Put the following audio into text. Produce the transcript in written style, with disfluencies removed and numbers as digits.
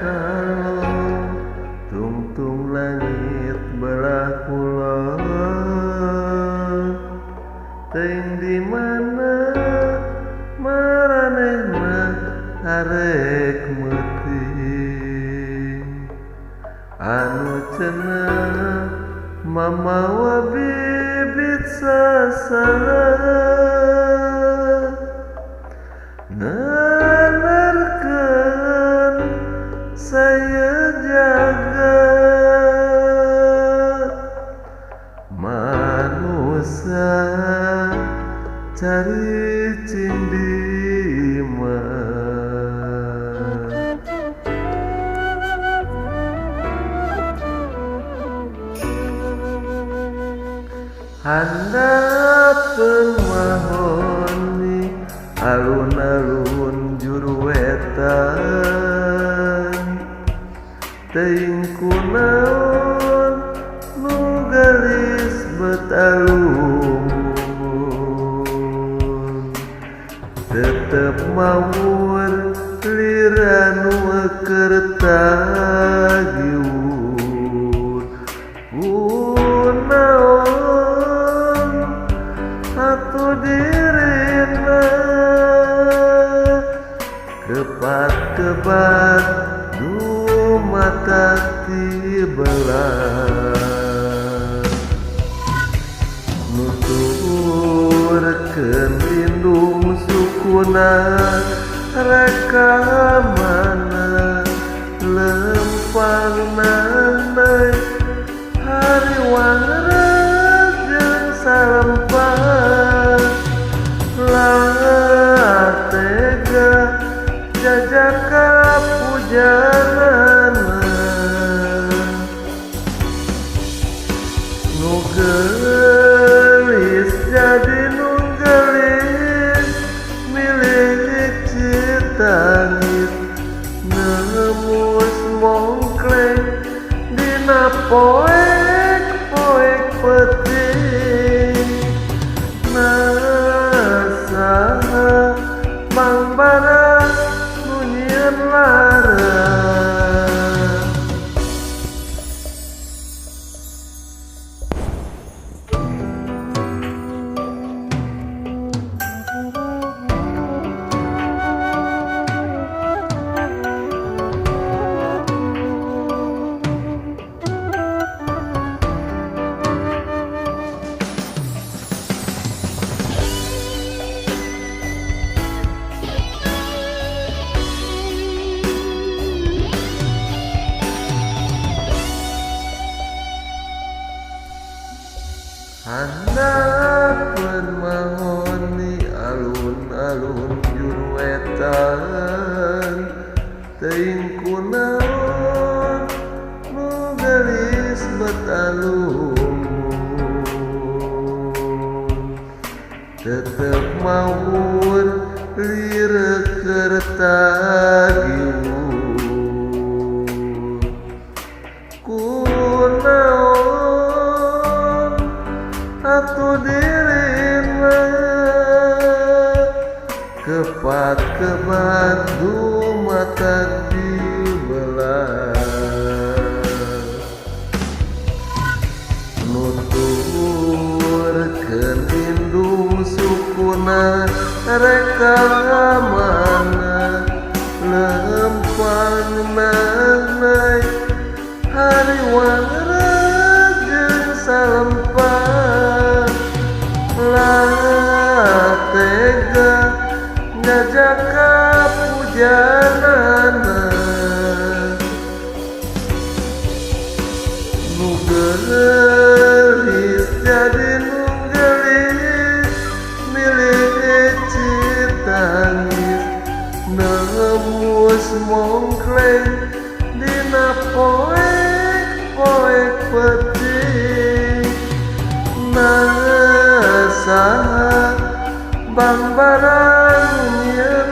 kalong tungtung langit belah kulon. Teuing di mana maranehna arek meuting, anu cenah mamawa bibit sasalah nanarkeun saya jaga manusia caricing di mana. Handapeun mahoni alun-alun juru wetan, teuing kunaon nu geulis bet alumun, tetep mawur lira nu keur tagiwur. Kunaon atuh dirina kepat-kepat du mata tibelah, nuturkeun lindung sukuna reka mana lempang nanai hariwang jeung salempang lah tega jajaka pujanana nu geulis jadi nu geulis milik citangis nemus mongkleng dina poek-poek peuting nasaha mangbara nu nyieun lara. Handapeun mahoni alun-alun juru wetan, teuing kunaon nu geulis bet alumun, tetep mawur lireuh keur tagiwur. Kunaon atuh dirina kepat-kepat du mata dibelah, nuturkeun indung sukuna reka mana lempang nanai hariwang jeung salempang lah tega ngajaka pujanana nu geulis jadi nu geulis milik citangis nemus mongkleng dina poek-poek peuting nasaha bangbarang nyieun